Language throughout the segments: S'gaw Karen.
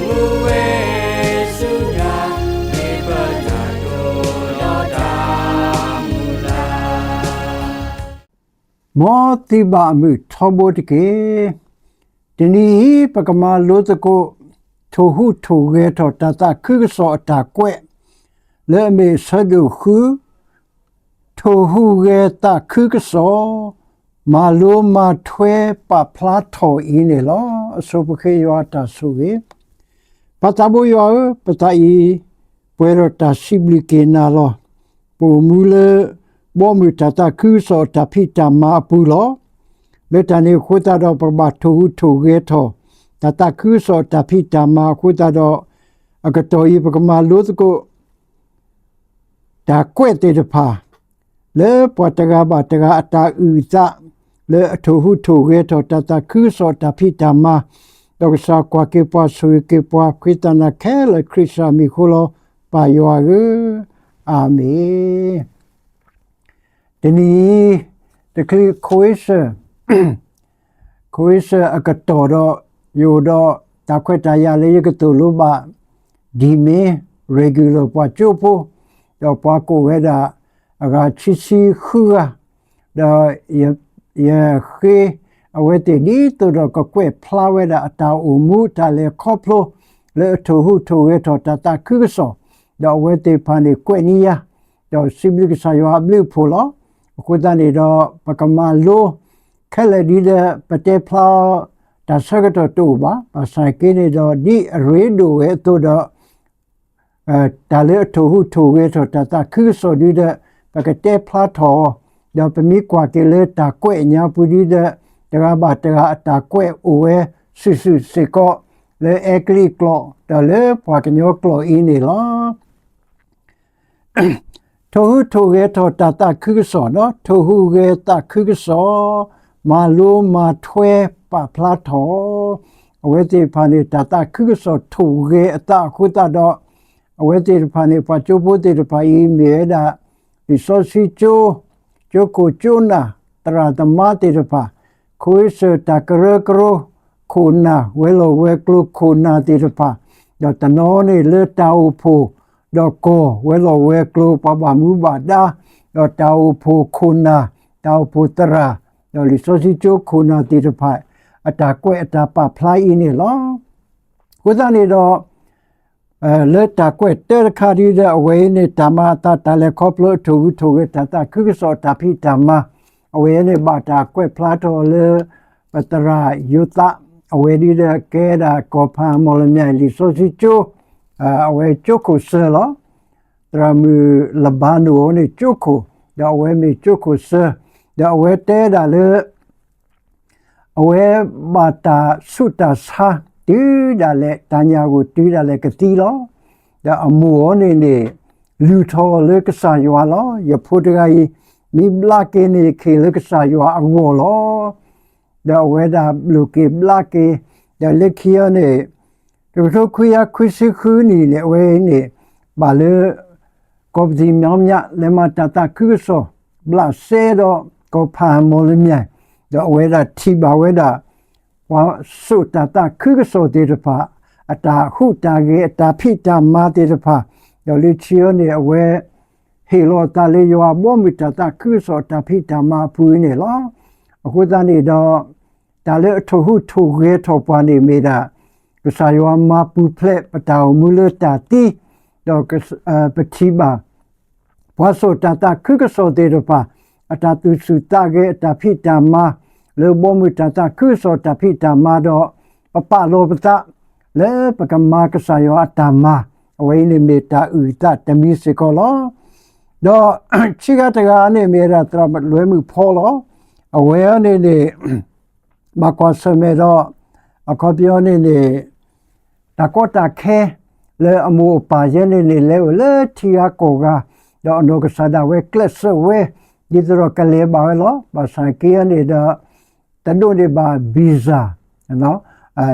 မူဝဲဆူညါ မ့ၢ်ပတၢ်တိာ်ဒီးတၢ်မုၢ်လၢ် မ်သုဘၣ်အမုာ်ထီဘိတက့ၢ်. တနံၤအံၤ ပကမၤလိသကိး ထိၣ်ဟူးထိၣ်ဂဲၤထီၣ်တၢ်သးခုကစီၣ်အတၢ်ကွဲး လၢအမ့ၢ်အဆၢဒိၣ်ဃု ထိၣ်ဟူးဂဲၤသးခုကစီၣ် မၤလိမၤထွဲပာ်ဖျါထီၣ်အံၤန့ၣ်လီၤ. အဆိပဃ့ယွၤအတၢ်ဆိၣ်ဂ့ၤ ပၢ်သးဘိယွၤဧၢ, ပသးအံၤ ပှဲၤဒီးတၢ်စံးဘျုးက့ၤနၤလီၤ. ပအိၣ်မူလၢ ဘီမုၢ်တၢ်သးခုကစီၣ်အတၢ်ဖံးတၢ်မၤအပူၤလီၤ. လၢတၢ်န့ၣ်အဃိသတးဒီး ပကဘၣ်ထိၣ်ဟူးထိၣ်ဂဲၤထီၣ် တၢ်သးခုကစီၣ်အတၢ်ဖံးတၢ်မၤအဃိသတးဒီး အကတီၢ်အံၤ ပကမၤလိသကိး တၢ်ကွဲးသ့ၣ်တဖၣ် လၢပှၤတဂၤဘၣ်တဂၤအတၢ်အုၣ်အသး လၢအထိၣ်ဟူးထိၣ်ဂဲၤထီၣ်တၢ်သးခုကစီၣ်အတၢ်ဖံးတၢ်မၤ, ဒီးကစၢ်ကွၢ်က့ၤပှၤ ဆိၣ်ဂ့ၤက့ၤပှၤ ဃ့သးနၤခဲလၢာ် ခရံာ်စၢ်မံၤအဃိလီၤ. ပၢ်ယွၤဧၢ, အၤမ့ၣ်. တနံၤအံၤ တချုးခိၣ်အ့စၢၣ် ခိၣ်အ့စၢၣ်အကတီၢ်ဒီး ယအိၣ်ဒီးတၢ်ခွဲးတၢ်ယာ်လၢယကသိၣ်လိဘၣ် ဒံၣ်မ့ၢ် regular ပှၤကၠိဖိ ဒီးပှၤကိးဝဲဒၣ် အဂၤခံဆံဃုဂၤ, ဒီးယဃ့အဝဲသ့ၣ်ဒ်သိးဒီးကကွဲးဖျါဝဲဒၣ်အတၢ်အိၣ်မူ တၢ်လဲၤခီဖျိ လၢအထိၣ်ဟူးထိၣ်ဂဲၤထီၣ်တၢ်သးခုကစီၣ်, ဒီးအဝဲသ့ၣ်တဖၣ်န့ၣ်ကွဲးန့ၢ်ယၤ, ဒီးစံးဘျုးကစၢ်ယွၤအဘျုးအဖှိၣ်လီၤ. အဃိသတးန့ၣ်ဒီး ပကမၤလိ ခဲလၢာ်ဒ်ဒီး ပတဲဖျါအီၤ တၢ်ဆၢကတီၢ်တအိၣ်ဘၣ်. ဘၣ်ဆၣ်က့န့ၣ်ဒီး ဒ်အရ့ဒိၣ်ဝဲအသိးဒီး တၢ်လၢအထိၣ်ဟူးထိၣ်ဂဲၤထီၣ်တၢ်သးခုကစီၣ်ဒ်ဒီး ပကတဲဖျါထီၣ်အီၤ, ဒီးပမ့ၢ်ကွၢ်က့ၤလၢတၢ်ကွဲးအညါပူၤဒ်ဒီး တဂၤဘၣ်တဂၤအတၢ်ကွဲးအိၣ်ဝဲစုာ်စုာ်စ့ၢ်ကီး လၢအဲကလံးကျိာ် ဒီးလၢပှၤကညီကျိာ်အံၤန့ၣ်လီၤ. ထိၣ်ဟူးထိၣ်ဂဲၤထီၣ်တၢ်သးခုကစီၣ်ဒီး ထိၣ်ဟူးဂဲၤသးခုကစီၣ် မၤလိမၤထွဲပာ်ဖျါထီၣ်, အဝဲသ့ၣ်တဖၣ်န့ၣ် တၢ်သးခုကစီၣ်ထိၣ်ဂဲၤအသးအဃိသတးဒီး အဝဲသ့ၣ်တဖၣ်န့ၣ် ပှၤကၠိဖိသ့ၣ်တဖၣ်အံၤ မ့ၢ်ဝဲဒၣ် လံာ်စီဆှံကၠိ ကၠိခိၣ်ကၠိနၢ် သရၣ်သမါသ့ၣ်တဖၣ်, ခိၣ်အ့စၢၣ်တၢ်ကရၢကရိ ခိၣ်နၢ် ဝဲၤလီၢ်ဝဲၤကျိၤခိၣ်နၢ်သ့ၣ်တဖၣ်, ဒီးတနီၤန့ၣ်လၢတၢ်အိၣ်ဖှိၣ် ဒီးကီၢ်ဝဲၤလီၢ်ဝဲၤကျိၤ ပှၤဘၣ်မူဘၣ်ဒါ, ဒီးတၢ်အိၣ်ဖှိၣ်ခိၣ်နၢ် တၢ်အိၣ်ဖှိၣ်သရၣ်, ဒီးလံာ်စီဆှံကၠိခိၣ်နၢ်သ့ၣ်တဖၣ် အတၢ်ကွဲးအတၢ်ပာ်ဖျါအံၤန့ၣ်လီၤ. အဃိသတးန့ၣ်ဒီး လၢတၢ်ကွဲးတၢတခါဒ်ဒီး အဝဲအံၤန့ၣ် တၢ်မၤအသးတၢ်လဲၤခီဖျိအထိၣ်ဟူးထိၣ်ဂဲၤတၢ်သးခုကစီၣ်အတၢ်ဖံးတၢ်မၤ, အဝဲအံၤန့ၣ် ဘၣ်တၢ်ကွဲးဖျါထီၣ်လၢ ပသရၣ်ယိၤသး, အဝဲဒ်ဒီးကဲဒၣ်ကီၢ်ဖၣ်မီၢ်လမၠဲၣ် လံာ်စီဆှံကၠိ အဝဲကၠိခိၣ်စၢၤလီၤ. သရၣ်မုၣ်လဘါနိၣ်အံၤန့ၣ်ကၠိခိၣ်, ဒီးအဝဲမ့ၢ်ကၠိခိၣ်စၢၤ, ဒီးအဝဲတဲဒၣ်လၢ အဝဲဘၣ်တၢ်ဆူးတၢ်ဆါတုၤဒၣ်လဲာ် တၢ်ညၣ်ဂိၢ်တုၤဒၣ်လဲာ်ကသံလီၤ. ဒီးအမိၢ်အံၤန့ၣ်န့ၣ် လုၢ်ထီၣ်လၢကစၢ်ယွၤလီၤ. ယဖိတဂၤအံၤ မ့ၢ်ဘျါက့ၤန့ၣ် ယကဟ့ၣ်လၢကစၢ်ယွၤအဂီၢ်လီၤ. ဒီးအဝဲဒၣ်ဘျုးက့ၤဘျါက့ၤ, ဒီးလၢခံအံၤန့ၣ် တကထိခွံကယၤခွံဆံဃုနံၣ်န့ၣ် အဝဲအံၤန့ၣ် ဘၣ်လၢ ကီၢ်ပသံၣ်မီၣ်မၠး လဲၤမၤတၢ်သးခုကစီၣ် ဘျးစဲဒီးကီၢ်ဖၣ်မီၢ်လမၠဲၣ်, ဒီးအဝဲဒၣ်ထံၣ်ဘၣ်ဝဲဒၣ် ပှၤစိာ်တၢ်သးခုကစီၣ်သ့ၣ်တဖၣ် အတၢ်ဟူးတၢ်ဂဲၤ အတၢ်ဖံးတၢ်မၤသ့ၣ်တဖၣ်, ဒီးလၢခံအံၤန့ၣ် အဝဲ ဟ့ၣ်လီၤအသးလၢယွၤ ဘီမုၢ်တၢ်သးခုကစီၣ်အတၢ်ဖံးတၢ်မၤအပူၤအံၤန့ၣ်လီၤ. အဃိသတးန့ၣ်ဒီး တၢ်လၢအထိၣ်ဟူးထိၣ်ဂဲၤထီၣ်ပှၤန့ၣ်မ့ၢ်ဒၣ် ကစၢ်ယွၤမၤပူၤဖျဲးပတၢ်အိၣ်မူလၢတၢ်သံ, ဒီး ပထံၣ်ဘၣ် ပှၤစိာ်တၢ်သးခုကစီၣ်သ့ၣ်တဖၣ် အတၢ်သူၣ်ဆူၣ်သးဂဲၤ အတၢ်ဖံးတၢ်မၤ လၢဘီမုၢ်တၢ်သးခုကစီၣ်တၢ်ဖံးတၢ်မၤဒီး ပပာ်လီၤပသး လၢပကမၤကစၢ်ယွၤအတၢ်မၤ, အဝဲအံၤန့ၣ်မ့ၢ်တၢ်အုၣ်အသးတမံၤစ့ၢ်ကီးလီၤ. ဒီးဆံးဂၤတဂၤန့ၣ်မ့ၢ်ဝဲဒၣ်သရၣ်လွဲမုၣ်ဖီလီၤ. အဝဲအံၤန့ၣ်န့ၣ် ဘၣ်ကွၢ်ဆၢၣ်မဲာ်ဒီး အခီပညီန့ၣ်န့ၣ် တၢ်ကီတၢ်ခဲ လၢအမိၢ်အပၢ်ယဲန့ၣ်န့ၣ် လဲၤအိၣ်လၢထံဂၤကီၢ်ဂၤ, ဒီးအနီၢ်ကစၢ်ဒၣ်ဝဲကျဲးစၢးဝဲ ဒ်သိးဒီးကလဲၤဘၣ်ဝဲလီၤ. ဘၣ်ဆၣ်က့အံၤန့ၣ်ဒီး တဒိးန့ၢ်ဘၣ် visa နီ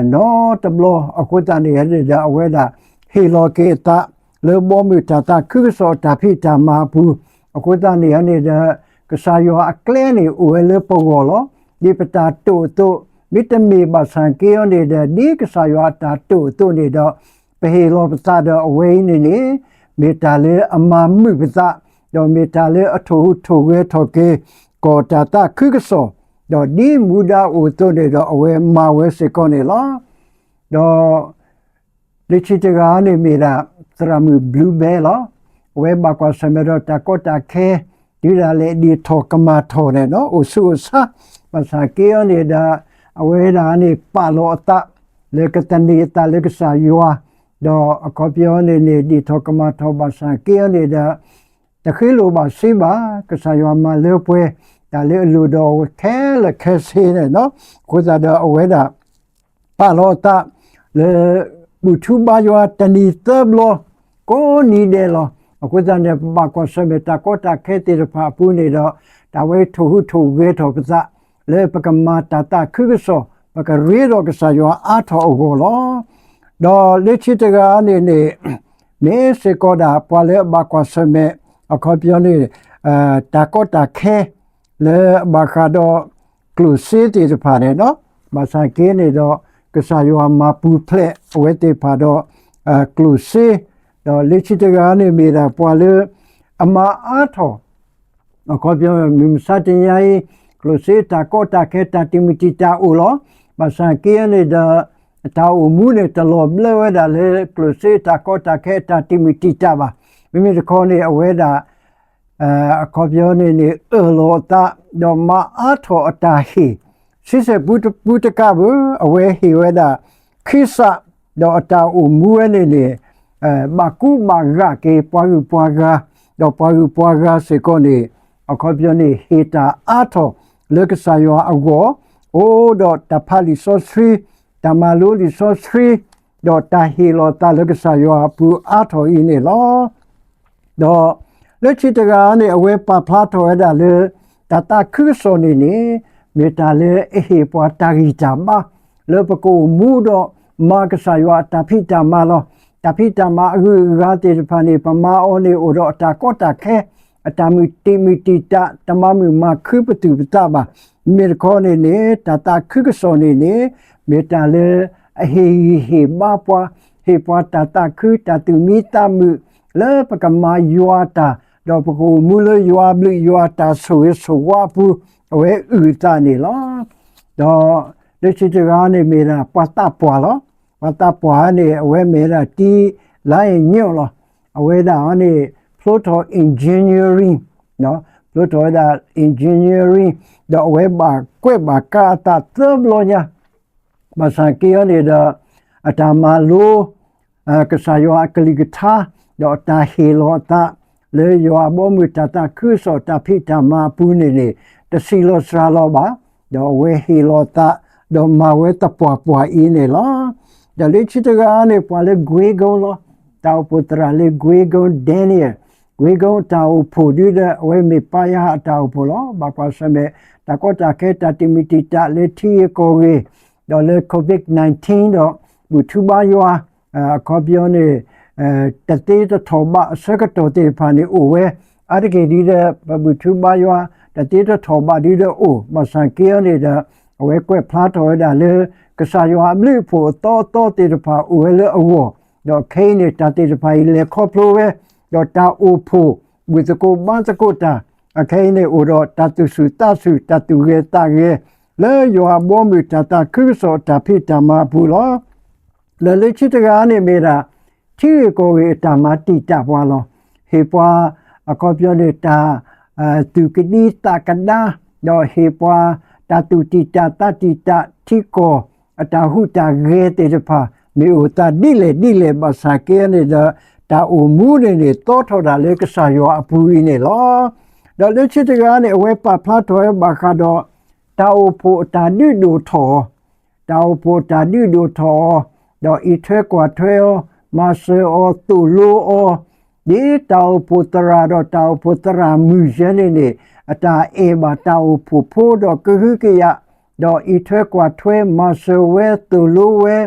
တဘျီ အဃိသတးန့ၣ်န့ၣ်ဒီး အဝဲဒၣ်ဟ့ၣ်လီၤက့ၤအသး လၢဘီမုၢ်တၢ်သးခုကစီၣ်အတၢ်ဖံးတၢ်မၤအပူၤ, အဃိသတးန့ၣ်န့ၣ်ဒီး ကစၢ်ယွၤအကျဲန့ၣ်အိၣ်ဝဲလၢပဂီၢ်လီၤ. ဒ်ပတၢ်တိာ်အသိး မ့တမ့ၢ်ဘၣ်ဆၣ်က့အီၤန့ၣ်ဒီး ဒ်ကစၢ်ယွၤအတၢ်တိာ်အသိးန့ၣ်ဒီး ပဟ့ၣ်လီၤပသးဒီးအဝဲအံၤန့ၣ်န့ၣ် မ့ၢ်တၢ်လၢအမၤမုာ်ပသး, ဒီးမ့ၢ်တၢ်လၢအထိၣ်ဟူးထိၣ်ဂဲၤထီၣ်က့ၤ ကီၢ်တၢ်သးခုကစီၣ်, ဒီးဒ်မူဒါအိၣ်အသိးန့ၣ်ဒီး အဝဲမၤဝဲစ့ၢ်ကီးန့ၣ်လီၤ. ဒီး လၢခံတဂၤန့ၣ်မ့ၢ်ဒၣ် သရၣ်မုၣ် Blue Bear လီၤ. အဝဲဘၣ်ကွၢ်ဆၢၣ်မဲာ်ဒီးတၢ်ကီတၢ်ခဲ တုၤဒၣ်လဲာ်ဒ်ထီၣ်ကမၣ်ထီၣ်န့ၣ်နီၤ အိၣ်ဆူၣ်အိၣ်ဆါ, ဘၣ်ဆၣ်က့အီၤန့ၣ်ဒီး အဝဲဒၣ်န့ၣ်ပာ်လီၤအသး လၢကသန့ၤအသးလၢကစၢ်ယွၤ, ဒီးအခီပညီန့ၣ်န့ၣ် ဒ်ထီၣ်ကမၣ်ထီၣ်ဘၣ်ဆၣ်က့အီၤန့ၣ်ဒီး တဃ့လိၣ်ဘၣ်စ့ဘၣ်, ကစၢ်ယွၤမၤလၢပှဲၤ တၢ်လၢအလိၣ်ဒီးအဝဲခဲလၢာ်ခဲဆ့န့ၣ်နီၤ, အဃိသတးဒီးအဝဲဒၣ် ပာ်လီၤအသး လၢ ဘူၣ်ထူဘါယွၤတနံၤသၢဘျီ ကိးနံၤဒဲးလီၤ. အဃိသတးန့ၣ် ပဘၣ်ကွၢ်ဆၢၣ်မဲာ်တၢ်ကီတၢ်ခဲသ့ၣ်တဖၣ်အပူၤန့ၣ်ဒီး တၢ်ဝဲထိၣ်ဟူးထိၣ်ဂဲၤထီၣ်ပသး လၢပကမၤတၢ်သးခုကစီၣ် ပကရ့ဒီးကစၢ်ယွၤအါထီၣ်အဂီၢ်လီၤ. ဒီးလၢခံတဂၤန့ၣ်န့ၣ် မ့ၢ်စ့ၢ်ကီးဒၣ်ပှၤလၢအဘၣ်ကွၢ်ဆၢၣ်မဲာ် အခီပညီန့ၣ် တၢ်ကီတၢ်ခဲ လၢအဘၣ်ဃးဒီး ကျိၣ်စ့သ့ၣ်တဖၣ်န့ၣ်နီၤ, ဘၣ်ဆၣ်က့န့ၣ်ဒီး ကစၢ်ယွၤမၤပူၤဖျဲးအဝဲသ့ၣ်တဖၣ်ဒီး ကျိၣ်စ့, ဒီးလၢခံတဂၤန့ၣ်မ့ၢ်ဒၣ်ပှၤလၢ အမၤအါထီၣ် အခီပညီ မုၢ်မဆါတနံၤအံၤ ကျိၣ်စ့တၢ်ကီတၢ်ခဲတၢ်တံာ်မုၢ်တံာ်တာ်အိၣ်လီၤ. ဘၣ်ဆၣ်က့န့ၣ်ဒီး တၢ်အိၣ်မူန့ၣ် တလီၤဘျၢဝဲဒၣ်လၢကျိၣ်စ့တၢ်ကီတၢ်ခဲတၢ်တံာ်မုၢ်တံာ်တာ်ဘၣ်. မ့မ့ၢ်တခီန့ၣ် အဝဲဒၣ် အခီပညီန့ၣ်န့ၣ် အၢၣ်လီၤအသး ဒီးမၤအါထီၣ်အတၢ်ဟ့ၣ် ဆံဆဲၣ်ပူတပူတကးဘၣ် အဝဲဟ့ၣ်ဝဲဒၣ် ခံစး ဒီးအတၢ်အိၣ်မူဝဲန့ၣ်န့ၣ် ဘၣ်ကူဘၣ်ဂာ်က့ၤပှၤဂုၤပှၤဂၤ, ဒီးပှၤဂုၤပှၤဂၤစ့ၢ်ကီးန့ၣ် အခီပညီန့ၣ် ဟ့ၣ်တၢ်အါထီၣ်လၢကစၢ်ယွၤအဂီၢ်, အိၣ်ဒီးတၢ်ဖးလံာ်စီဆှံ, တၢ်မၤလိလံာ်စီဆှံ, ဒီးတၢ်ဟ့ၣ်လီၤသးလၢကစၢ်ယွၤအပူၤအါထီၣ်အံၤန့ၣ်လီၤ. ဒီးလၢခံတဂၤန့ၣ် အဝဲပာ်ဖျါထီၣ်ဝဲဒၣ်လၢ တၢ်သးခုကစီၣ်န့ၣ်န့ၣ် မ့ၢ်တၢ်လၢအဟ့ၣ်ပှၤတၢ်ဂံၢ်တၢ်ဘါ လၢပကအိၣ်မူဒီးမၤကစၢ်ယွၤအတၢ်ဖံးတၢ်မၤလီၤ. တၢ်ဖံးတၢ်မၤအဂုၤအဂၤသ့ၣ်တဖၣ်န့ၣ် ပမၤအီၤန့ၣ်အိၣ်ဒီးအတၢ်ကီတၢ်ခဲ, အတၢ်မုာ်တံာ်မုာ်တံာ်တာ်, တမၤမုာ်မၤခုပသူၣ်ပသးဘၣ်. မ့မ့ၢ်တခီန့ၣ်န့ၣ် တၢ်သးခုကစီၣ်န့ၣ်န့ၣ် မ့ၢ်တၢ်လၢအဟ့ၣ်ဂံၢ်ဟ့ၣ်ဘါပှၤ, ဟ့ၣ်ပှၤတၢ်သးခု တၢ်သူၣ်မံသးမုာ် လၢပကမၤယွၤတၢ်, ဒီးပကအိၣ်မူလၢယွၤအဘျုးယွၤတၢ်ဆိၣ်ဂ့ၤဆိၣ်ဝါအပူၤ အဝဲအုၣ်အသးန့ၣ်လီၤ. ဒီးလၢခံတဂၤန့ၣ်မ့ၢ်ဒၣ်ပှၤသးပှၢ်လီၤ. ပှၤသးပှၢ်န့ၣ် အဝဲမ့ၢ်ဒၣ် တံလါအ့ၣ်ညိၣ်လီၤ. အဝဲဒၣ်န့ၣ် ဖျိထီၣ် engineering, ဖျိထီၣ်ဝဲဒၣ် engineering ဒီးအဝဲဘၣ်ကွဲးဘၣ်ကါအသးသၢဘျီညါ ဘၣ်ဆၣ်က့အီၤန့ၣ်ဒီး အတၢ်မၤလိ ကစၢ်ယွၤအကလုၢ်ကထါ ဒီးတၢ်ဟ့ၣ်လီၤအသး လၢယွၤအဘီအမုၢ်တၢ်သးခုကစီၣ်တၢ်ဖံးတၢ်မၤအပူၤန့ၣ်န့ၣ် တဆံးလီၤစှၤလီၤဘၣ်, ဒီးအဝဲဟ့ၣ်လီၤအသး ဒီးမၤဝဲသပှၢ်ပှၢ်အံၤန့ၣ်လီၤ. ဒီးလၢခံတဂၤန့ၣ် ပှၤလၢ ကွ့ကိလီၤ. တၢ်အိၣ်ဖှိၣ်သရၣ်လၢ ကွ့ကိ Daniel, ကွ့ကိတၢ်အိၣ်ဖှိၣ်ဒုဒီး အဝဲမ့ၢ်ပၢ်ယဟၣ်အတၢ်အိၣ်ဖှိၣ်လီၤ. ဘၣ်ကွၢ်ဆၢၣ်မဲာ် တၢ်ကီတၢ်ခဲတၢ်တံာ်မုၢ်တံာ်တာ်လၢထံဂ့ၢ်ကီၢ်ဂ့ၢ် ဒီးလၢ COVID nineteen ဒီး ဘူၣ်ထူဘါယွၤ အခီပညီန့ၣ် တသ့တထီၣ်ဘးအဆၢကတီၢ်သ့ၣ်တဖၣ်န့ၣ်အိၣ်ဝဲ အါတက့ၢ်ဒ်ဒီး ပဘူၣ်ထူဘါယွၤ တသ့တထီၣ်ဘးဒ်ဒီးအိၣ် ဘၣ်ဆၣ်က့အီၤန့ၣ်ဒီး အဝဲကွဲးဖျါထီၣ်ဝဲဒၣ်လၢ ကစၢ်ယွၤအဘျုးအဖှိၣ်အသီအသီသ့ၣ်တဖၣ်အိၣ်ဝဲလၢအဂီၢ်, ဒီးခဲအံၤန့ၣ် တၢ်သ့ၣ်တဖၣ်အံၤလဲၤခီဖျိဝဲ ဒီးတၢ်အိၣ်ဖှိၣ် ဘူၣ်သကိးဘါသကိးတၢ် အခဲအံၤန့ၣ်အိၣ်ဒီးတၢ်သူၣ်ဆူၣ်သးဆူၣ် တၢ်သူၣ်ဂဲၤသးဂဲၤ လၢယွၤအဘီအမုၢ်တၢ်သးခုကစီၣ်တၢ်ဖံးတၢ်မၤအပူၤလီၤ. ဒီးလၢခံတဂၤန့ၣ်မ့ၢ်ဒၣ် ထံဂ့ၢ်ကီၢ်ဂ့ၢ်အတၢ်မၤတံာ်တာ်ပှၤလီၤ. ဟ့ၣ်ပှၤ အခီပညီန့ၣ် တၢ် သူၣ်ကဒံသးကဒါ ဒီးဟ့ၣ်ပှၤ တၢ်သူၣ်တံာ်တာ်သးတံာ်တာ် ထံကီၢ်အတၢ်ဟူးတၢ်ဂဲၤသ့ၣ်တဖၣ် မ့ၢ်အိၣ်သးဒ်လဲၣ်ဒ်လဲၣ် ဘၣ်ဆၣ်က့န့ၣ်ဒီး တၢ်အိၣ်မူန့ၣ်န့ၣ် သီထီၣ်ဒၣ်လၢကစၢ်ယွၤအပူၤအံၤန့ၣ်လီၤ. ဒီးလၢခံတဂၤန့ၣ် အဝဲပာ်ဖျါထီၣ်ဝဲဘၣ်ဃးဒီး တၢ်အိၣ်ဖှိၣ်အတၢ်ဒုးဒိၣ်ထီၣ်အီၤ, တၢ်အိၣ်ဖှိၣ်အတၢ်ဒုးဒိၣ်ထီၣ်အီၤ, ဒီးအံးထွဲကွၢ်ထွဲအီၤ, မၤစၢၤအီၤ, သိၣ်လိအီၤ, ဒ်တၢ်အိၣ်ဖှိၣ်သရၣ်ဒီးတၢ်အိၣ်ဖှိၣ်သရၣ်မုၣ်ယဲန့ၣ်န့ၣ် အတၢ်အဲၣ်ဘၣ်တၢ်အိၣ်ဖှိၣ်ဖိဒီးကဟုကယာ်, ဒီးအံးထွဲကွၢ်ထွဲမၤစၢၤဝဲသိၣ်လိဝဲ,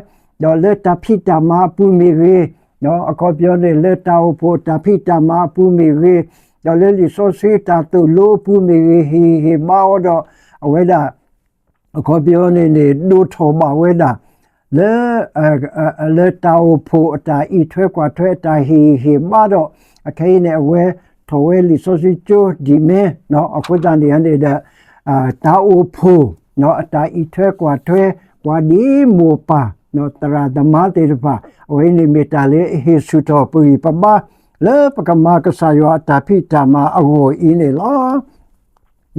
ဒီးလၢတၢ်ဖံးတၢ်မၤအပူၤမ့ၢ်ဂ့ၤ, အခီပညီန့ၣ် လၢတၢ်အိၣ်ဖှိၣ်တၢ်ဖံးတၢ်မၤအပူၤမ့ၢ်ဂ့ၤ, ဒီးလၢလံာ်စီဆှံတၢ်သိၣ်လိအပူၤမ့ၢ်ဂ့ၤ ဟ့ၣ်ဂံၢ်ဟ့ၣ်ဘါအီၤဒီး အဝဲဒၣ် အခီပညီန့ၣ်န့ၣ် ဒိၣ်ထီၣ်ဘၣ်ဝဲဒၣ် လၢ လၢတၢ်အိၣ်ဖှိၣ်အတၢ်အံးထွဲကွၢ်ထွဲအတၢ်ဟ့ၣ်ဂံၢ်ဟ့ၣ်ဘါဒီး အခဲအံၤန့ၣ် အဝဲထီၣ်ဝဲလံာ်စီဆှံကၠိဒံးမ့ၢ် အဃိသတးန့ၣ်န့ၣ်ဒီး တၢ်အိၣ်ဖှိၣ် အတၢ်အံးထွဲကွၢ်ထွဲ ပှၤဒ်မိၢ်ပၢ် သရၣ်သမါသ့ၣ်တဖၣ် အဝဲအံၤန့ၣ်မ့ၢ်တၢ်လၢအဟ့ၣ်ဆူၣ်ထီၣ်ပဂံၢ်ပဘါ လၢပကမၤကစၢ်ယွၤအတၢ်ဖံးတၢ်မၤအဂီၢ်အံၤန့ၣ်လီ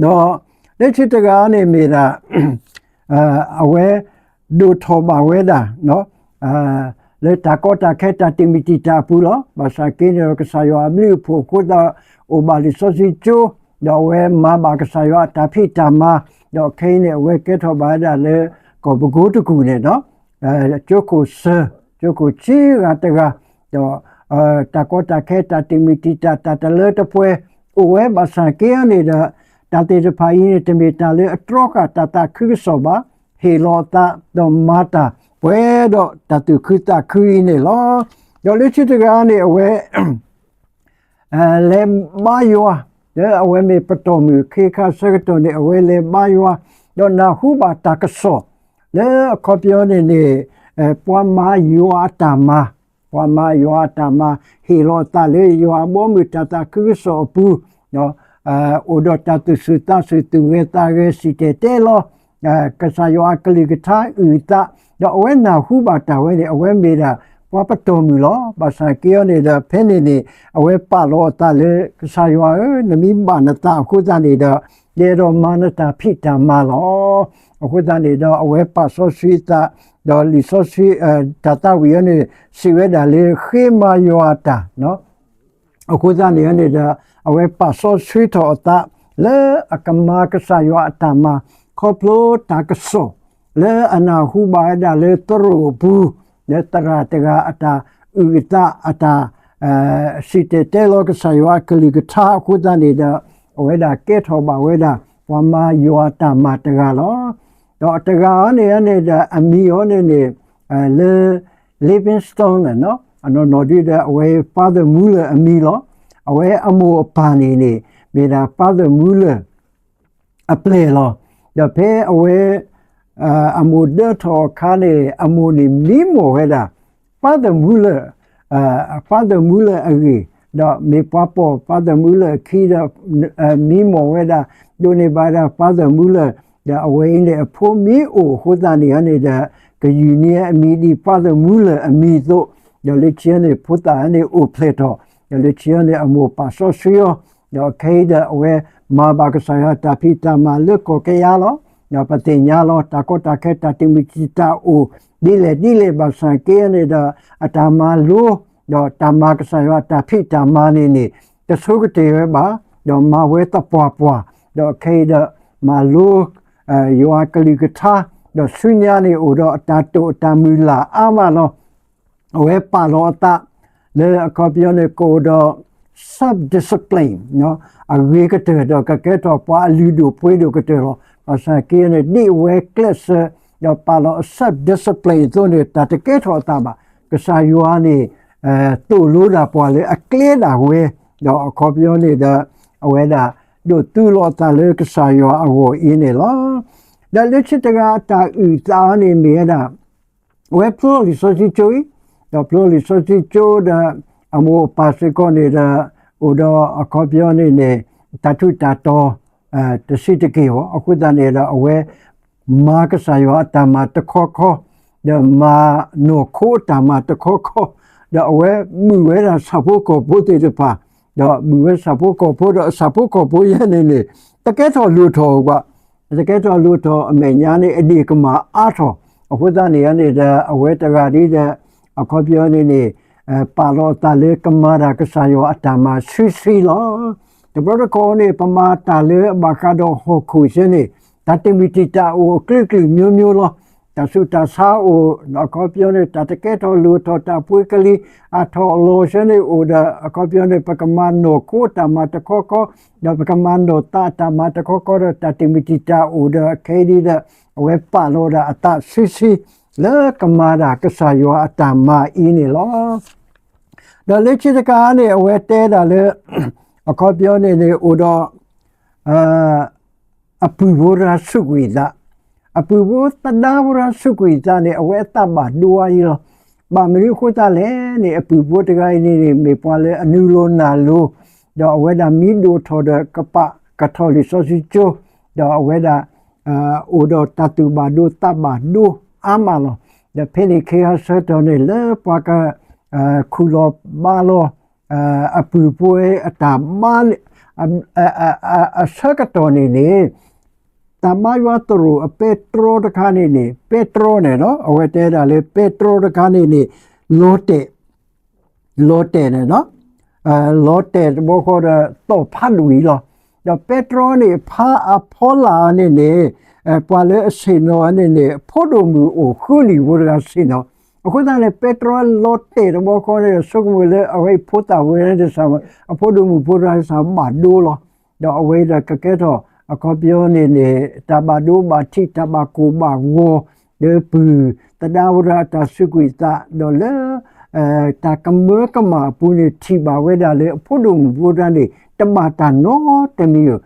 ၤ. ဒီးလၢခံတဂၤန့ၣ်မ့ၢ်ဒၣ် အဝဲဒိၣ်ထီၣ်ဘၣ်ဝဲဒၣ် လၢတၢ်ကီတၢ်ခဲတၢ်တမံၤတံာ်တာ်အပူၤလီၤ. ဘၣ်ဆၣ်က့န့ၣ်ဒီး ကစၢ်ယွၤအဘျုးအဖှိၣ်အဃိသတး အိၣ်ဘၣ်လံာ်စီဆှံကၠိ ဒီးအဝဲမၤဘၣ်ကစၢ်ယွၤအတၢ်ဖံးတၢ်မၤ ဒီးခဲအံၤန့ၣ် အဝဲကဲထီၣ်ဘၣ်ဝဲဒၣ်လၢ ကီၢ်ပကိတကူၣ်န့ၣ်ဒီး ကၠိခိၣ်စၢၤ ကၠိခိၣ်ဆံးဂၤတဂၤ ဒီး တၢ်ကီတၢ်ခဲတၢ်တမံၤတံာ်တာ်တၢ်တလၢတပှဲၤ အိၣ်ဝဲဘၣ်ဆၣ်က့န့ၣ်ဒီး တၢ်သ့ၣ်တဖၣ်အံၤန့ၣ် တမ့ၢ်တၢ်လၢအတြီဃာ်တၢ်သးခုကစီၣ်ဘၣ် ဟ့ၣ်လီၤအသး ဒီးမၤတၢ်ပှဲၤဒီးတၢ်သူၣ်ခုသးခုအံၤန့ၣ်လီၤ. ဒီးလၢခံတဂၤန့ၣ် အဝဲ လဲၤဘါယွၤ လၢအဝဲမ့ၢ်ပတီၢ်မုၣ် ခ့ခါဆၢကတီၢ်န့ၣ် အဝဲလဲၤဘါယွၤ ဒီးနၢ်ဟူဘၣ်တၢ်ကစီၣ် လၢအခီပညီန့ၣ်န့ၣ် ပှၤမၤယွၤအတၢ်မၤ ပှၤမၤယွၤအတၢ်မၤ ဟ့ၣ်လီၤအသးလၢယွၤအဘီအမုၢ်တၢ်သးခုကစီၣ်အပူၤ အိၣ်ဒီးတၢ်သူၣ်ဆူၣ်သးဆူၣ် သူၣ်ဂဲၤသးဂဲၤ စံၣ်တဲၤတဲလီၤ ကစၢ်ယွၤအကလုၢ်ကထါအုၣ်အသး ဒီးအဝဲနၢ်ဟူဘၣ်တၢ်ဝဲန့ၣ် အဝဲမ့ၢ်ဒၣ်ပှၤပတီၢ်မုၣ်လီၤ. ဘၣ်ဆၣ်က့အီၤန့ၣ်ဒီး ဖဲန့ၣ်န့ၣ် အဝဲပာ်လီၤအသးလၢ ကစၢ်ယွၤဧၢ, နမ့ၢ်ဘၣ်နသးအဃိသတးန့ၣ်ဒီး ယအဲၣ်ဒိးမၤနတၢ်ဖံးတၢ်မၤလီၤ. အဃိသတးန့ၣ်ဒီး အဝဲပာ်စီဆှံအသး ဒီးလံာ်စီဆှံ တၢ်သးဝံၣ်အီၤန့ၣ် စံးဝဲဒၣ်လၢ ဃ့မၤယွၤအတၢ် အဃိသတးန့ၣ်န့ၣ်ဒီး အဝဲပာ်စီဆှံထီၣ်အသး လၢအကမၤကစၢ်ယွၤအတၢ်မၤ ခီဖျိတၢ်ကစီၣ် လၢအနၢ်ဟူဘၣ်ဝဲဒၣ်လၢသရိာ်အပူၤ လၢသရၣ်တဂၤအတၢ်အုၣ်အသး အတၢ် စံၣ်တဲၤတဲလီၤကစၢ်ယွၤအကလုၢ်ကထါအဃိသတးန့ၣ်ဒီး အဝဲဒၣ်ကဲထီၣ်ဘၣ်ဝဲဒၣ် ပှၤမၤယွၤအတၢ်မၤတဂၤလီၤ. ဒီးတဂၤအံၤန့ၣ်န့ၣ်ဒီး အမံၤအီၤန့ၣ်န့ၣ် လၢ Livingstone အနီၢ်နီၢ်ဒ်ဒီး အဝဲ Father Muller အမံၤလီၤ. အဝဲအမိၢ်အပၢ်န့ၣ်န့ၣ် မ့ၢ်ဒၣ် Father Muller အပျဲၢ်လီၤ. ဒီးဖဲအဝဲ အမိၢ်ဒၢထီၣ်အခါန့ၣ် အမိၢ်န့ၣ်မံမီၢ်ဝဲဒၣ် Father Muller, Father Muller အဂ့ၢ်, ဒီးမ့ၢ်ပှၤပိာ် Father Muller အခံဒီး မံမီၢ်ဝဲဒၣ် ဒိးန့ၢ်ဘၣ်ဝဲဒၣ် Father Muller, ဒီးအဝဲအံၤန့ၣ် အဖိမ့ၢ်အိၣ်အဃိသတးန့ၣ်န့ၣ်ဒီး ကယူၢ်န့ၢ်အမံၤဒ် Father Muller အမံၤအသိး, ဒီးလၢခံန့ၣ် ဖိသၣ်န့ၣ်အိၣ်ဖျဲၣ်ထီၣ်, ဒီးလၢခံန့ၣ် အမိၢ်ပာ်စီဆှံအီၤ, ဒီးခဲအံၤဒီးအဝဲမၤဘၣ်ကစၢ်ယွၤတၢ်ဖံးတၢ်မၤလၢကီၢ်ကယၤလီၤ. ဒီးပသ့ၣ်ညါလီၤ တၢ်ကီတၢ်ခဲတၢ်တမံၤတံာ်တာ်အိၣ် ဒ်လဲၣ်ဒ်လဲၣ်ဘၣ်ဆၣ်က့န့ၣ်ဒီး အတၢ်မၤလိ ဒီးတၢ်မၤကစၢ်ယွၤတၢ်ဖံးတၢ်မၤန့ၣ်န့ၣ် တဆိကတၢၢ်ဝဲဘၣ်, ဒီးမၤဝဲသပှၢ်ပှၢ်, ဒီးခဲအံၤဒီး မၤလိ ယွၤကလုၢ်ကထါ, ဒီးဆူညါန့ၣ်အိၣ်ဒီးအတၢ်တိာ်အတၢ်မုၢ်လၢ်အါမးလီၤ. အဝဲပာ်လီၤအသး လၢအခီပညီန့ၣ် ကအိၣ်ဒီး self discipline အဂ့ၤကတၢၢ် ဒီးကကဲထီၣ်ပှၤအလုၢ်ဒိၣ်ပှ့ၤဒိၣ်ကတၢၢ်လီၤ. ဘၣ်ဆၣ်က့န့ၣ် ဒ်အဝဲကျဲးစၢး ဒီးပာ်လီၤ self discipline အသိးန့ၣ် တၢ်တကဲထီၣ်အသးဘၣ်. ကစၢ်ယွၤန့ၣ် သိၣ်လိဒၣ်ပှၤလၢအကျဲဒၣ်ဝဲ, ဒီးအခီပညီန့ၣ်ဒီး အဝဲဒၣ်ဒိးသူလီၤအသးလၢကစၢ်ယွၤအဂီၢ်အံၤန့ၣ်လီၤ. ဒီးလၢခံတဂၤအတၢ်အုၣ်အသးန့ၣ်မ့ၢ်ဝဲဒၣ် အဝဲဖျိလံာ်စီဆှံကၠိအံၤ, ဒီးဖျိလံာ်စီဆှံကၠိဒီး အမိၢ်အပၢ်စ့ၢ်ကီးန့ၣ်ဒီး အိၣ်ဒီးအခီပညီန့ၣ်န့ၣ် တၢ်ထူးတၢ်တီၤ တဆံးတက့ၢ်ဧိၤ, အဃိသတးန့ၣ်ဒီး အဝဲမၤကစၢ်ယွၤအတၢ်မၤတခီခီ, ဒီးမၤနီၢ်ခိအတၢ်မၤတခီခီ, ဒီးအဝဲဘုၣ်ဝဲဒၣ်ဆၣ်ဖိကီၢ်ဖိသ့ၣ်တဖၣ်, ဒီးဘုၣ်ဝဲဆၣ်ဖိကီၢ်ဖိဒီးအဆၣ်ဖိကီၢ်ဖိယဲန့ၣ်န့ၣ် တကဲထီၣ်လိၣ်ထီၣ်ဘၣ် တကဲထီၣ်လိၣ်ထီၣ်အမဲာ်ညါန့ၣ် အဒ့ၣ်ကမၢ်အါထီၣ်, အဃိသတးန့ၣ်န့ၣ်ဒီး အဝဲတဂၤဒ်ဒီး အခီပညီန့ၣ်န့ၣ် ပာ်လီၤအသးလၢကမၤတၢ်ကစၢ်ယွၤအတၢ်မၤဆှံဆှံလီၤ. တဘျီတခီၣ်န့ၣ် ပမၤတၢ်လၢအဘၣ်ဃးဒီးဟီၣ်ခိၣ်ဆၢန့ၣ် တၢ်တမံၤတံာ်တာ်အိၣ်အကလုာ်ကလုာ်မျိုးမျိုးလီၤ. တၢ်ဆူးတၢ်ဆါအိၣ် အခီပညီန့ၣ် တၢ်တကဲထီၣ်လိၣ်ထီၣ် တၢ်ပှ့ၤကလံၤ အထီၣ်အလီၤဆၢန့ၣ်အိၣ်ဒီး အခီပညီန့ၣ် ပကမၤနီၢ်ခိအတၢ်မၤတခီခီ, ဒီးပကမၤနီၢ်သးအတၢ်မၤတခီခီဒီး တၢ်တမံၤတံာ်တာ်အိၣ်ဒီး ခဲအံၤဒ်ဒီး အဝဲပာ်လီၤဒၣ်အသးဆှံဆှံ လၢကမၤတၢ်ကစၢ်ယွၤအတၢ်မၤအံၤန့ၣ်လီၤ. ဒီးလၢခံတခါန့ၣ် အဝဲတဲဒၣ်လၢ အခီပညီန့ၣ်န့ၣ် အိၣ်ဒီး အပုၢ်ဖိတဂၤဆူးကွံာ်အသး, အပုၢ်ဖိသဒါဖိတဂၤစူးကွံာ်အသးန့ၣ် အဝဲအသးဘၣ်ဒိအါအံၤလီၤ. ဘၣ်မနုၤအဃိသတးလဲၣ်န့ၣ် အပုၢ်ဖိတဂၤအံၤန့ၣ်န့ၣ် မ့ၢ်ပှၤလၢအနုာ်လီၤနာ်လီၤ, ဒီးအဝဲဒၣ်မံဒိၣ်ထီၣ်ဒီးကပာ်ကထီၣ်လံာ်စီဆှံကၠိ, ဒီးအဝဲဒၣ် အိၣ်ဒီးတၢ်သူၣ်ဘၣ်ဒိသးဘၣ်ဒိအါမးလီၤ. ဒီးဖဲန့ၣ်ခ့ဟါဆၢထီၣ်န့ၣ် လၢပှၤက ခူၣ်လီၤဘါလီၤ အပုၢ်ဖိအတၢ်ဘါ အဆၢကတီၢ်န့ၣ်န့ၣ် တၢ်ဘါယွၤသရိာ်အပဲတြီတခါန့ၣ်န့ၣ် ပဲတြီန့ၣ်လီၤ. အဝဲတဲဒၣ်လၢပဲတြီတခါန့ၣ်န့ၣ် လီၤတဲာ် လီၤတဲာ်န့ၣ်လီၤ. လီၤတဲာ်တဘျီဃီဒီး သီၣ်ဖးဒိၣ်အံၤလီၤ. ဒီးပဲတြီန့ၣ် ဖးအဖီလာ်န့ၣ်န့ၣ် ပှၤလၢအဆ့ၣ်နီၤန့ၣ်န့ၣ် ဖိဒိၣ်မုၣ်အိၣ်ဃုနံၣ်ဖိတဂၤဆ့ၣ်နီၤ. အဃိသတးန့ၣ် ပဲတြီလီၤတဲာ်တဘျီဃီန့ၣ်ဒီး ဆိကမိၣ်လၢအဝဲအံၤဖိသၣ်ဝဲန့ၣ်တစၢ် အဖိဒိၣ်မုၣ်ဖိတဂၤတစၢ်ဘၣ်ဒိလီၤ. ဒီးအဝဲအံၤဒီးကကဲထီၣ် အခီပညီန့ၣ်န့ၣ် တၢ်ဘၣ်ဒိဘၣ်ထံး တၢ်ဘၣ်ကိၢ်ဘၣ်ဂီၤ လၢပုၢ်သဒါဖိတဂၤအတၢ်စူးကွံာ်သး ဒီးလၢ တၢ်ကမၢကမၣ်အပူၤန့ၣ် ထံၣ်ဘၣ်ဝဲဒၣ်လၢအဖိဒိၣ်မုၣ်ဖိတဂၤန့ၣ် တဘၣ်တၢ်နီတမံၤဧိၤ.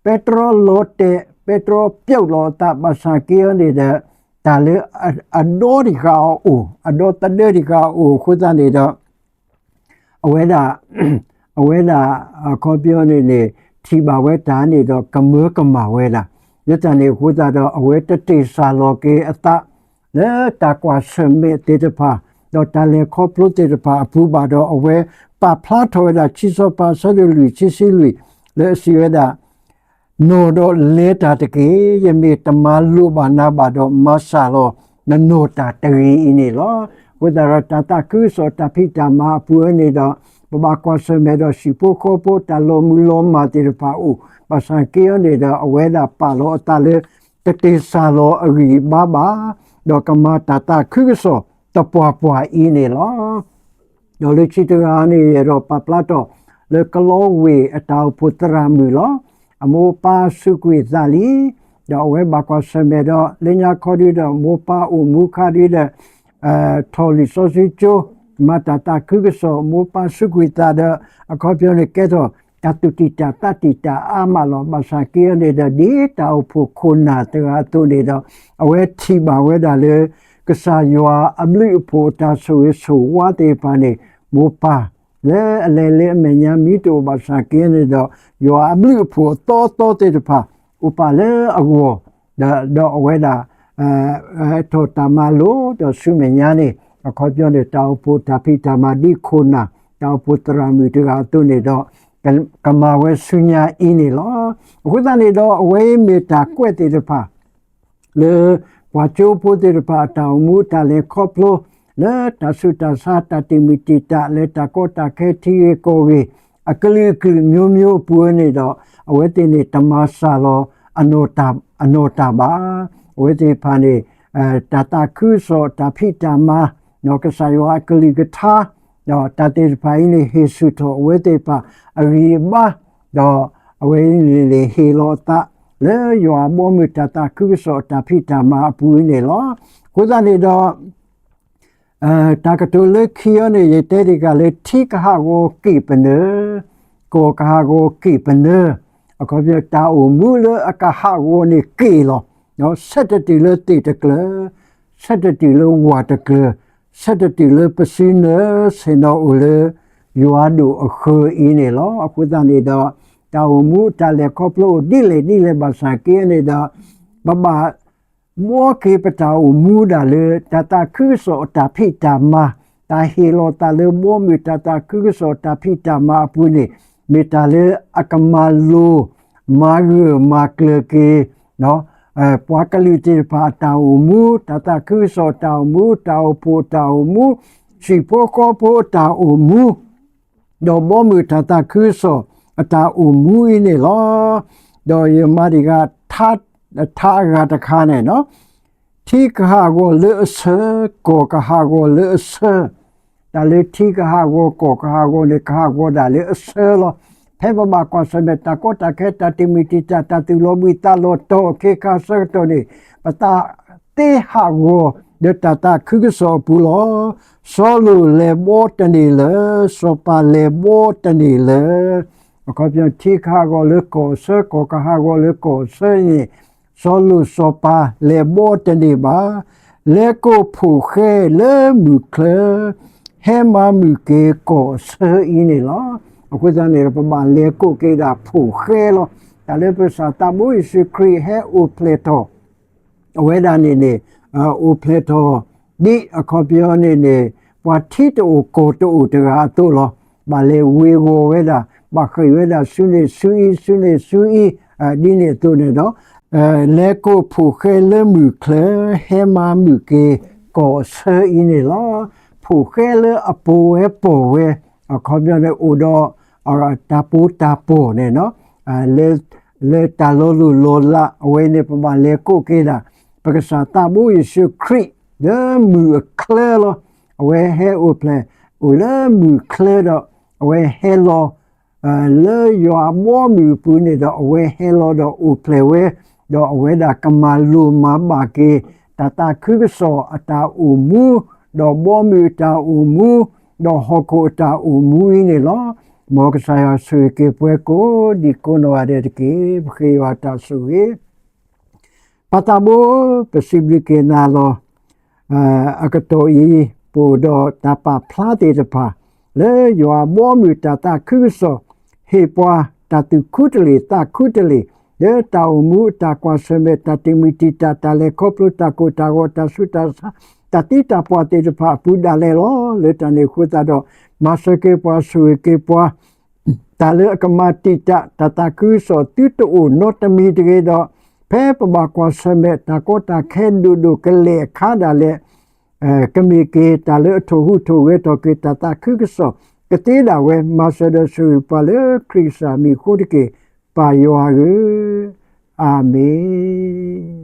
ပဲတြီလီၤတဲာ် ပဲတြီပျီလီၤအသး ဘၣ်ဆၣ်က့အီၤန့ၣ်ဒီး တၢ်လၢအဒီတံၢ်ဃာ်အီၤအိၣ် အဒီသဒၢတံၢ်ဃာ်အီၤအိၣ်အဃိသတးန့ၣ်ဒီး အဝဲဒၣ် အဝဲဒၣ် အခီပညီန့ၣ်န့ၣ် ထံၣ်ဘၣ်ဝဲတၢ်န့ၣ်ဒီး ကမၢကမၣ်ဝဲဒၣ်. လၢတၢ်န့ၣ်အဃိသတးဒီး အဝဲတတ့ၢ်စၢ်လီၤက့ၤအသး လၢတၢ်ကွၢ်ဆၢၣ်မဲာ်သ့ၣ်တဖၣ် ဒီးတၢ်လဲၤခီဖျိသ့ၣ်တဖၣ်အပူၤဘၣ်ဒီး အဝဲပာ်ဖျါထီၣ်ဝဲဒၣ် ခံစီၤပၤ အဆၢဒိၣ်လွံၢ် ခံဆံလွံၢ် လၢအစံးဝဲဒၣ် နီၢ်ဒီးလဲၤတၢ်တက့ၢ်. ယမ့ၢ်တမၤလိာ်ဘၣ်နၤဘၣ်ဒီး မၤစၢ်လီၤနနီၢ်တၢ်တဂ့ၤအံၤန့ၣ်လီၤ. အဃိသတးဒီး တၢ်သးခုကစီၣ်တၢ်ဖံးတၢ်မၤအပူၤန့ၣ်ဒီး ပဘၣ်ကွၢ်ဆၢၣ်မဲာ်ဒီး ဟံၣ်ဖိဃီဖိတၢ်လီၤမုၢ်လီၤမၢ်သ့ၣ်တဖၣ်အိၣ် ဘၣ်ဆၣ်က့အီၤန့ၣ်ဒီး အဝဲဒၣ်ပာ်လီၤအသးလၢ တတ့ၢ်စၢ်လီၤအဂံၢ်အဘါဘၣ်, ဒီးကမၤတၢ်သးခုကစီၣ်တပှၢ်ပှၢ်အံၤန့ၣ်လီၤ. ဒီးလၢခံတဂၤန့ၣ် ယအဲၣ်ဒိးပာ်ဖျါထီၣ် လၢကလီဝ့ၢ်အတၢ်အိၣ်ဖှိၣ်သရၣ်မုၣ်လီၤ. အမိၢ်ပၢ်စူးကွံာ်သးလံ, ဒီးအဝဲဘၣ်ကွၢ်ဆၢၣ်မဲာ်ဒီး လၢညါခီဒုဒီး မိၢ်ပၢ်အိၣ်မူခါဒုဒီး ထီၣ်လံာ်စီဆှံကၠိ, မၤတၢ်သးခုကစီၣ် မိၢ်ပၢ်စူးကွံာ်သးဒီး အခီပညီန့ၣ်ကဲထီၣ် တၢ်သူၣ်တံၢ်တၢ်သးတံၢ်တၢ်အါမးလီၤ. ဘၣ်ဆၣ်က့အီၤန့ၣ်ဒီး ဒ်တၢ်အိၣ်ဖှိၣ်ခိၣ်နၢ်တဂၤအသိးန့ၣ်ဒီး အဝဲထံၣ်ဘၣ်ဝဲဒၣ်လၢ ကစၢ်ယွၤအဘျုးအဖှိၣ်အတၢ်ဆိၣ်ဂ့ၤဆိၣ်ဝါသ့ၣ်တဖၣ်န့ၣ် မိၢ်ပၢ် လၢအလဲၤလၢအမဲာ်ညါမ့ၢ်တအိၣ် ဘၣ်ဆၣ်က့အီၤန့ၣ်ဒီး ယွၤအဘျုးအဖှိၣ်အသီအသီသ့ၣ်တဖၣ် အိၣ်ပာ်လၢအဂီၢ် ဒီးအဝဲဒၣ် ဟဲထီၣ်တၢ်မၤလိာ်ဒီးဆူမဲာ်ညါန့ၣ် အခီပညီန့ၣ် တၢ်အိၣ်ဖှိၣ်တၢ်ဖံးတၢ်မၤဒ်ခိၣ်နၢ် တၢ်အိၣ်ဖှိၣ်သရၣ်မုၣ်တဂၤအသိးန့ၣ်ဒီး ကမၤဝဲဆူညါအံၤန့ၣ်လီၤ. အဃိသတးန့ၣ်ဒီး အဝဲအံၤမ့ၢ်တၢ်ကွဲးသ့ၣ်တဖၣ် လၢပှၤကၠိဖိသ့ၣ်တဖၣ်အတၢ်အိၣ်မူတၢ်လဲၤခီဖျိ လၢတၢ်ဆူးတၢ်ဆါ တၢ်တံာ်မုၢ်တံာ်တာ် လၢတၢ်ကီတၢ်ခဲထံဂ့ၢ်ကီၢ်ဂ့ၢ် အကလုာ်ကလုာ်မျိုးမျိုးအပူၤန့ၣ်ဒီး အဝဲသ့ၣ်န့ၣ်တမၤစၢ်လီၤ အနီၢ်တၢ်ဘၣ်. အဝဲသ့ၣ်တဖၣ်န့ၣ် တၢ်သးခုကစီၣ် တၢ်ဖံးတၢ်မၤ ကစၢ်ယွၤအကလုၢ်ကထါ ဒီးတၢ်သ့ၣ်တဖၣ်အံၤန့ၣ် ဟ့ၣ်ဆူၣ်ထီၣ်အဝဲသ့ၣ်တဖၣ်အဂံၢ်အဘါ, ဒီးအဝဲအံၤန့ၣ်န့ၣ် ဟ့ၣ်လီၤအသး လၢယွၤအဘီအမုၢ်တၢ်သးခုကစီၣ်အတၢ်ဖံးတၢ်မၤအပူၤအံၤန့ၣ်လီၤ. အဃိသတးန့ၣ်ဒီး တၢ်ကတိၤလၢခံအံၤန့ၣ် ယတဲဒံးဂၤလၢ ထံကဟးဂီၤက့ၣ်ပနၢၤ, ကီၢ်ကဟးဂီၤက့ၣ်ပနၢၤ, အခီပညီ တၢ်အိၣ်မူလၢအကဟးဂီၤန့ၣ်က့ၣ်လီၤ. ဆဲးတတုၤလၢသ့ၣ်တကျၢၤ, ဆဲးတတုၤလၢဝၣ်တကျၢၤ, ဆဲးတတုၤလၢပစုနၢၤ ဆ့ၣ်နီၤအိၣ်လၢ ယွၤဒိၣ်အဃၢၤအံၤန့ၣ်လီၤ. အဃိသတးန့ၣ်ဒီး တၢ်အိၣ်မူတၢ်လဲၤခီဖျိအိၣ်ဒ်လဲၣ်ဒ်လဲၣ်ဘၣ်ဆၣ်က့န့ၣ်ဒီး ပဘၣ် ဘှီက့ၤပတၢ်အိၣ်မူဒၣ်လၢ တၢ်သးခုကစီၣ်အတၢ်ဖံးတၢ်မၤ, တၢ်ဟ့ၣ်လီၤသးလၢဘီမုၢ်တၢ်သးခုကစီၣ်အတၢ်ဖံးတၢ်မၤအပူၤန့ၣ် မ့ၢ်တၢ်လၢအကမၤလိၤ မၤဂၢၢ်မၤကျၢၤက့ၤ ပှၤကလုာ်သ့ၣ်တဖၣ်အတၢ်အိၣ်မူ, တၢ်သးခုကစီၣ်အတၢ်အိၣ်မူ, တၢ်အိၣ်ဖှိၣ်အတၢ်အိၣ်မူ, ဟံၣ်ဖိဃီဖိအတၢ်အိၣ်မူ ဒီးဘီမုၢ်တၢ်သးခုကစီၣ်အတၢ်အိၣ်မူအံၤန့ၣ်လီၤ. ဒီးယမၤဒံးဂၤ ထါအဂၤတခါန့ၣ်, ထံကဟးဂီၤလၢအဆၢ, ကီၢ်ကဟးဂီၤလၢအဆၢ, တၢ်လၢထံကဟးဂီၤ ကီၢ်ကဟးဂီၤန့ၣ် ကဟးဂီၤဒၣ်လၢအဆၢလီၤ. ဖဲပဘၣ်ကွၢ်ဆၢၣ်မဲာ်တၢ်ကီတၢ်ခဲ တၢ်တံာ်မုၢ်တံာ်တာ် တၢ်သူၣ်လီၤဘှံးသးလီၤတီၤ အခ့အခါအဆၢကတီၢ်န့ၣ် ပသးသ့ဟးဂီၤ ဒီးတၢ်သးခုကစီၣ်အပူၤလီၤ. စီၤလိာ်လဲၤဘီတန့ၢ်လၢၤ, စီၤပၤလဲၤဘီတန့ၢ်လၢၤ. အခီပညီ ထံကဟးဂီၤလၢကီၢ်အဆၢ, ကီၢ်ကဟးဂီၤလၢကီၢ်အဆၢန့ၣ် စီၤလိၣ်စီၤပၤလဲၤဘီတန့ၢ်ဘၣ်, လဲၤကိးဖိၣ်ဃဲလၢမုၢ်ချၢ, ဟဲမၤမုၢ်က့ၤကီၢ်အဆၢအံၤန့ၣ်လီၤ. အဃိသတးန့ၣ်ဒီး ပဘၣ်လဲၤကိးက့ၤဒၣ်ဖိၣ်ဃဲလီၤ. တၢ်လၢပကစၢ်သးဘိယ့ၣ်ၡူးခရံာ်ဟဲအိၣ်ဖျဲၣ်ထီၣ် အဝဲဒၣ်န့ၣ်န့ၣ် အိၣ်ဖျဲၣ်ထီၣ် ဒ်အခီပညီန့ၣ်န့ၣ် ပှၤထံတအိၣ်ကီၢ်တအိၣ်တဂၤအသိးလီၤ. ဘၣ်လဲၤဝ့ၤဝီၤဝဲဒၣ်, ဘၣ်ဃ့ၢ်ဝဲဒၣ်ဆူန့ၣ်ဆူအံၤ ဆူန့ၣ်ဆူအံၤ, ဒ်န့ၣ်အသိးန့ၣ်ဒီး လဲၤကိးဖိၣ်ဃဲလၢမုၢ်ချၢ, ဟဲမၤမုၢ်က့ၤကီၢ်အဆၢအံၤန့ၣ်လီၤ. ဖိၣ်ဃဲလၢအပိာ်ဝဲပိာ်ဝဲ အခီပညီန့ၣ်အိၣ်ဒီး တၢ်ပိာ်တၢ်ပီၢ်န့ၣ် လၢတၢ်လီၤလိၢ်လီၤလး အဝဲန့ၣ် ပဘၣ်လဲၤကိးက့ၤဒၣ် ပကစၢ်သးဘိယ့ၣ်ၡူးခရံာ် လၢမုၢ်အချၢလီၤ. အဝဲဟဲအိၣ်ဖျဲၣ် အိၣ်လၢမုၢ်ချၢဒီး အဝဲဟဲလီၤ လၢယွၤအဘီအမုၢ်အပူၤန့ၣ်ဒီး အဝဲဟဲလီၤဒီးအိၣ်ဖျဲၣ်ဝဲ, ဒီးအဝဲဒၣ်ကမၤလိၤမၤဘၣ်က့ၤ တၢ်သးခုကစီၣ်အတၢ်အိၣ်မူ, ဒီးဘီအမုၢ်အတၢ်အိၣ်မူ, ဒီးဟီၣ်ခိၣ်အတၢ်အိၣ်မူအံၤန့ၣ်လီၤ. မ်ကစၢ်ယွၤဆိၣ်ဂ့ၤက့ၤပှၤကိးဒံးကိးနီၢ်ဂၤဒဲးတက့ၢ်. ပဃ့ယွၤတၢ်ဆိၣ်ဂ့ၤ ပၢ်သးဘိ, ပစံးဘျုးက့ၤနၤလီၤ. အကတီၢ်အံၤ ပအိၣ်ဒီးတၢ်ပာ်ဖျါသ့ၣ်တဖၣ် လၢယွၤအဘီအမုၢ်တၢ်သးခုကစီၣ် ဟ့ၣ်ပှၤတၢ်သူၣ်ခူတလ့ၢ်သးခူတလ့ၢ် လၢတၢ်အိၣ်မူအတၢ်ကွၢ်ဆၢၣ်မဲာ် တၢ်တံာ်မုၢ်တံာ်တာ် တၢ်လဲၤခီဖျိ တၢ်ကိၢ်တၢ်ဂီၤ တၢ်ဆူးတၢ်ဆါ တၢ်သံတၢ်ပှၢ်သ့ၣ်တဖၣ်အပူၤဒၣ်လဲာ်လီၤ. လၢတၢ်န့ၣ်အဃိသတးဒီး မၤစၢၤက့ၤပှၤ ဆိၣ်ဂ့ၤက့ၤပှၤ တၢ်လၢအကမၤတံာ်တာ် တၢ်သးခုကစီၣ်သုတအိၣ်နီတမံၤတဂ့ၤဒီး ဖဲပဘၣ်ကွၢ်ဆၢၣ်မဲာ် တၢ်ကီတၢ်ခဲဒိၣ်ဒိၣ်ကလဲာ်အခါဒၣ်လဲာ် ကမ့ၢ်က့ၤတၢ်လၢအထိၣ်ဟူးထိၣ်ဂဲၤထီၣ်က့ၤ တၢ်သးခုကစီၣ်ကသ့ဒၣ်ဝဲ မၤစၢၤဒီးဆိၣ်ဂ့ၤပှၤလၢခရံာ်ကစၢ်မံၤအဃိတက့ၢ်. ပၢ်ယွၤဧၢ, အၤမ့ၣ်.